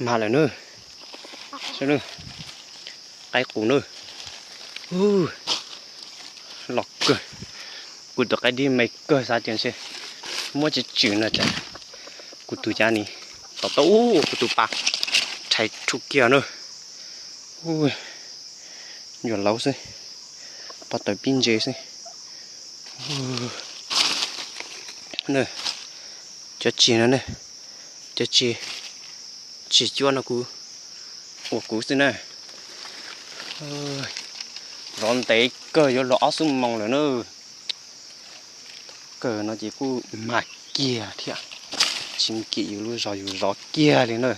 Mag lawm na. Qaib qus na. Los kawg. Kuv tus qaib dib me kawg xav tias ntshe muab tsis tswm no ces kuv tus cav ni tom tau ub kuv tus pas rhais rhuj kiag na. Nyuam laus xwb, pov tawm pib ntse xwb. Cov tsis no ne, cov tsis, tsis cuab no kuv, ua kuv xwb na. Zov ntev kawg yuav luag ob xuab moos lawm na. Kawg no ces kuj mag kiag thiab, tsis nkim yus lub zog yus zov kiag li na.